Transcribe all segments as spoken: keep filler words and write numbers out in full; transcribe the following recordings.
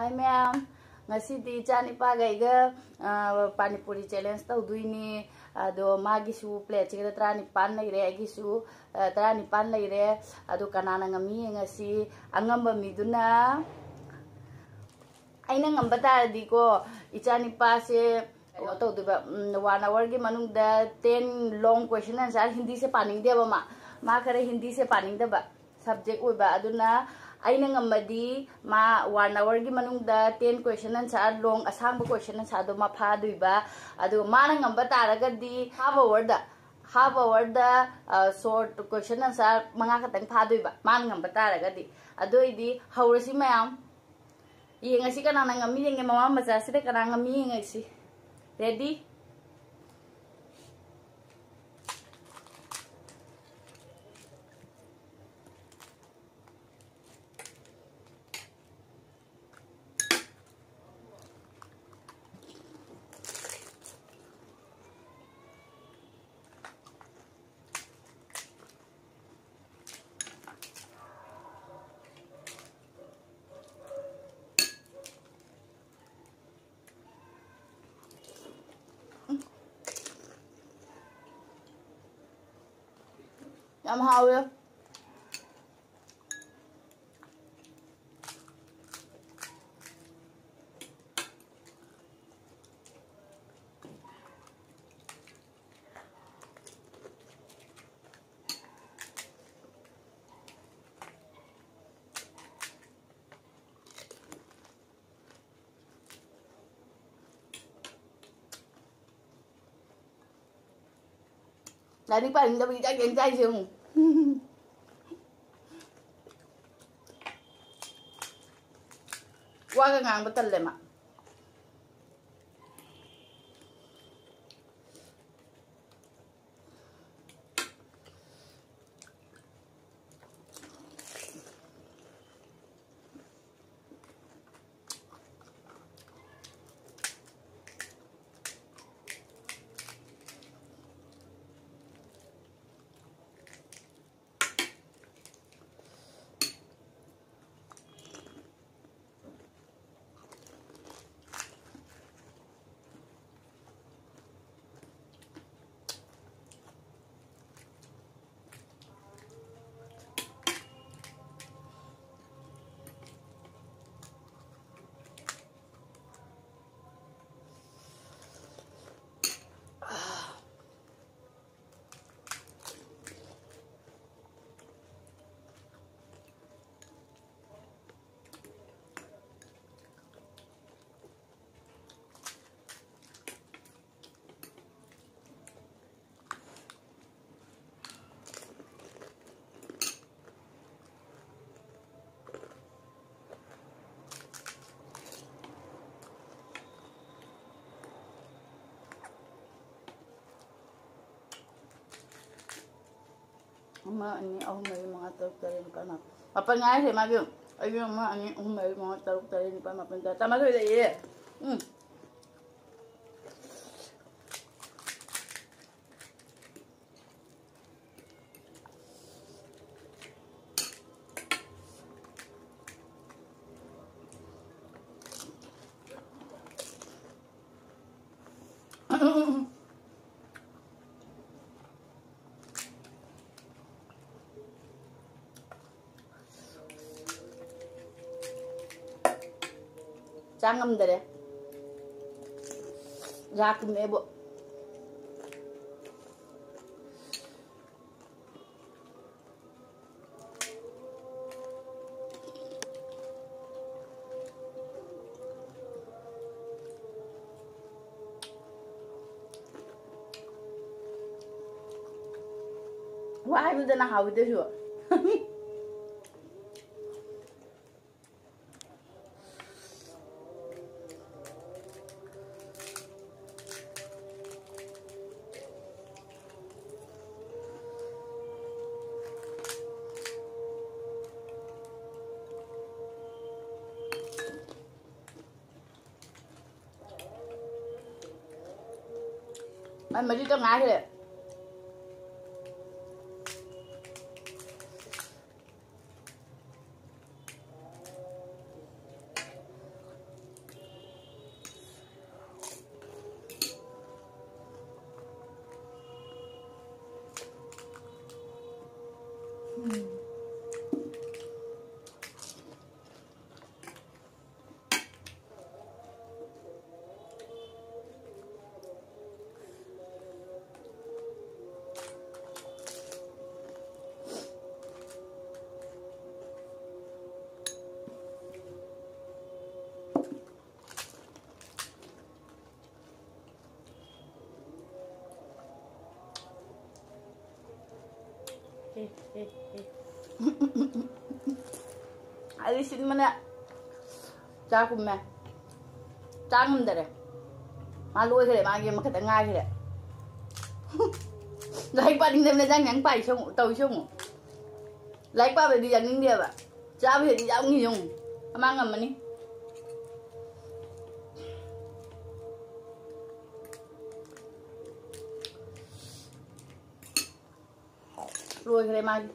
Hi ꯃꯌꯥꯝ, ꯉꯁꯤꯗꯤ ꯏꯆꯥ ꯅꯤꯄꯥꯒ ꯑꯩꯒ, ꯑ, ꯄꯥꯅꯤꯄꯨꯔꯤ challenge ꯇꯧꯗꯣꯏꯅꯤ꯫ ꯑꯗꯣ ꯃꯥꯒꯤꯁꯨ plateꯁꯤꯒꯗ ꯇꯔꯥꯅꯤꯄꯥꯟ ꯂꯩꯔꯦ, ꯑꯩꯒꯤꯁꯨ, ꯑ, ꯇꯔꯥꯅꯤꯄꯥꯟ ꯂꯩꯔꯦ꯫ ꯑꯗꯣ ꯀꯅꯥꯅ ꯉꯝꯃꯤ ꯌꯦꯡꯉꯁꯤ꯫ ꯑꯉꯝꯕ ꯃꯤꯗꯨꯅ, ꯑꯩꯅ ꯉꯝꯕ ꯇꯥꯔꯗꯤꯀꯣ, ꯏꯆꯥ ꯅꯤꯄꯥꯁꯦ ꯀꯩꯅꯣ ꯇꯧꯗꯣꯏꯕ, ꯎꯝ, one hourꯒꯤ ꯃꯅꯨꯡꯗ ten long question answer, ꯍꯤꯟꯗꯤꯁꯦ ꯄꯥꯅꯤꯡꯗꯦꯕ ꯃꯥ꯫ ꯃꯥ ꯈꯔ ꯍꯤꯟꯗꯤꯁꯦ ꯄꯥꯅꯤꯡꯗꯕ subject ꯑꯣꯏꯕ꯫ ꯑꯗꯨꯅ ꯑꯩꯅ ꯉꯝꯃꯗꯤ ꯃꯥ one hourꯒꯤ ꯃꯅꯨꯡꯗ ten question answer, long ꯑꯁꯥꯡꯕ question answerꯗꯣ ꯃꯥ ꯐꯥꯗꯣꯏꯕ꯫ ꯑꯗꯨꯒ ꯃꯥꯅ ꯉꯝꯕ ꯇꯥꯔꯒꯗꯤ half hourꯗ, half hourꯗ, ꯑ, short question answer ꯃꯉꯥ ꯈꯛꯇꯪ ꯐꯥꯗꯣꯏꯕ, ꯃꯥꯅ ꯉꯝꯕ ꯇꯥꯔꯒꯗꯤ꯫ ꯑꯗꯨ ꯑꯣꯏꯗꯤ ꯍꯧꯔꯁꯤ ꯃꯌꯥꯝ꯫ ꯌꯦꯡꯉꯁꯤ ꯀꯅꯥꯅ ꯉꯝꯃꯤ ꯌꯦꯡꯒꯦ, ꯃꯃꯥ ꯃꯆꯥꯁꯤꯗ ꯀꯅꯥ ꯉꯝꯃꯤ ꯌꯦꯡꯉꯁꯤ꯫ Ready? ꯌꯥꯝ ꯍꯥꯎꯋꯦ꯫ ꯂꯥꯏꯔꯤꯛ ꯄꯥꯅꯤꯡꯗꯕꯒꯤ ꯆꯥꯛ ꯀꯩꯝ ꯆꯥꯏꯁꯦ ꯌꯦꯡꯉꯨ꯫ ꯋꯥꯒ ꯉꯥꯡꯕ ꯇꯜꯂꯦ ꯃꯥ꯫ ꯑꯃ, ꯑꯅꯤ, ꯑꯍꯨꯝ, ꯃꯔꯤ, ꯃꯉꯥ, ꯇꯔꯨꯛ, ꯇꯔꯦꯠ, ꯅꯤꯄꯥꯜ, ꯃꯥꯄꯜ꯫ ꯃꯥꯄꯜ ꯉꯥꯏꯈ꯭ꯔꯦ ꯃꯥꯒꯤ꯫ ꯑꯩꯒꯤ ꯑꯃ, ꯑꯅꯤ, ꯑꯍꯨꯝ, ꯃꯔꯤ, ꯃꯉꯥ, ꯇꯔꯨꯛ, ꯇꯔꯦꯠ, ꯅꯤꯄꯥꯜ, ꯃꯥꯄꯜ, ꯇꯔꯥ-, ꯇꯔꯥꯃꯥꯊꯣꯏ ꯂꯩꯌꯦ꯫ ꯎꯝ꯫ ꯆꯥ ꯉꯝꯗꯔꯦ꯫ ꯌꯥ ꯀꯨꯝꯃꯦꯕꯨ꯫ ꯋꯥ ꯍꯥꯏꯕꯗꯅ ꯍꯥꯎꯋꯤꯗꯁꯨ꯫ ꯃꯥꯏ ꯃꯔꯤꯗ ꯉꯥꯏꯈ꯭ꯔꯦ꯫ ꯑꯩꯗꯤ ꯁꯤꯟꯕꯅ ꯆꯥꯛ ꯀꯨꯝꯃꯦ꯫ ꯆꯥ ꯉꯝꯗꯔꯦ꯫ ꯃꯥ ꯂꯣꯏꯈ꯭ꯔꯦ, ꯃꯥꯒꯤ ꯑꯃꯈꯛꯇ ꯉꯥꯏꯈ꯭ꯔꯦ꯫ ꯂꯥꯏꯔꯤꯛ ꯄꯥꯅꯤꯡꯗꯕꯅ ꯆꯪ ꯆꯪ ꯄꯥꯏ ꯁꯣꯝ ꯇꯧꯏ ꯁꯣꯝ꯫ ꯂꯥꯏꯔꯤꯛ ꯄꯥꯕꯗꯤ ꯌꯥꯅꯤꯡꯗꯦꯕ, ꯆꯥꯕ ꯍꯦꯛꯇ ꯌꯥꯎꯅꯤ ꯌꯦꯡꯉꯨ꯫ ꯑꯃ ꯉꯝꯃꯅꯤ꯫ ꯂꯣꯏꯈ꯭ꯔꯦ ꯃꯥꯒꯤ꯫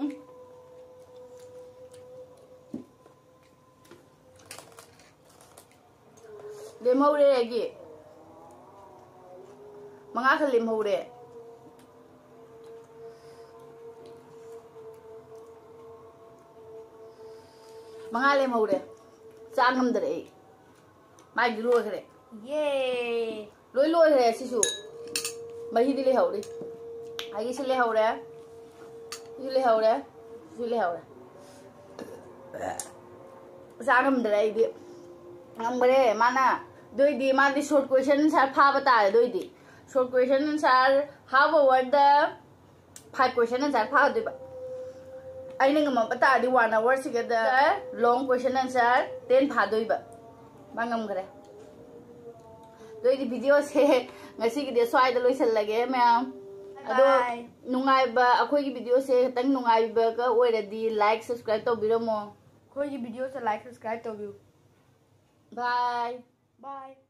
ꯎꯝ꯫ ꯂꯦꯝꯍꯧꯔꯦ ꯑꯩꯒꯤ꯫ ꯃꯉꯥ ꯈꯛ ꯂꯦꯝꯍꯧꯔꯦ꯫ ꯃꯉꯥ ꯂꯦꯝꯍꯧꯔꯦ꯫ ꯆꯥ ꯉꯝꯗꯔꯦ ꯑꯩ꯫ ꯃꯥꯏꯗꯤ ꯂꯣꯏꯈ꯭ꯔꯦ꯫ ꯌꯦ! ꯂꯣꯏ ꯂꯣꯏꯈ꯭ꯔꯦ ꯁꯤꯁꯨ꯫ ꯃꯍꯤꯗꯤ ꯂꯩꯍꯧꯔꯤ꯫ ꯑꯩꯒꯤꯁꯨ ꯂꯩꯍꯧꯔꯦ꯫ ꯁꯤꯁꯨ ꯂꯩꯍꯧꯔꯦ꯫ ꯁꯤꯁꯨ ꯂꯩꯍꯧꯔꯦ꯫ ꯆꯥ ꯉꯝꯗ꯭ꯔꯦ ꯑꯩꯗꯤ꯫ ꯉꯝꯈ꯭ꯔꯦ ꯃꯥꯅ꯫ ꯑꯗꯨꯏꯗꯤ ꯃꯥꯗꯤ short question answer ꯐꯥꯕ ꯇꯥꯔꯦ ꯑꯗꯨꯏꯗꯤ꯫ Short question answer, half hour ꯗ five question answer ꯐꯥꯗꯣꯏꯕ꯫ ꯑꯩꯅ ꯉꯝꯃꯛꯄ ꯇꯥꯔꯗꯤ one hour ꯁꯤꯒꯗ long question answer ten ꯐꯥꯗꯣꯏꯕ꯫ ꯃꯥ ꯉꯝꯈ꯭ꯔꯦ꯫ ꯑꯗꯨ ꯑꯩꯗꯤ video ꯁꯦ ꯉꯁꯤꯒꯤꯗꯤ ꯁ꯭ꯋꯥꯏꯗ ꯂꯣꯏꯁꯤꯜꯂꯒꯦ ꯃꯌꯥꯝ꯫ ꯑꯗꯣ bye꯫ ꯅꯨꯡꯉꯥꯏꯕ, ꯑꯩꯈꯣꯏꯒꯤ video ꯁꯦ ꯈꯤꯇꯪ ꯅꯨꯡꯉꯥꯏꯕꯒ ꯑꯣꯏꯔꯗꯤ like, subscribe ꯇꯧꯕꯤꯔꯝꯃꯣ꯫ ꯑꯩꯈꯣꯏꯒꯤ video ꯁꯦ like, subscribe ꯇꯧꯕꯤꯌꯨ꯫ Bye꯫ Bye꯫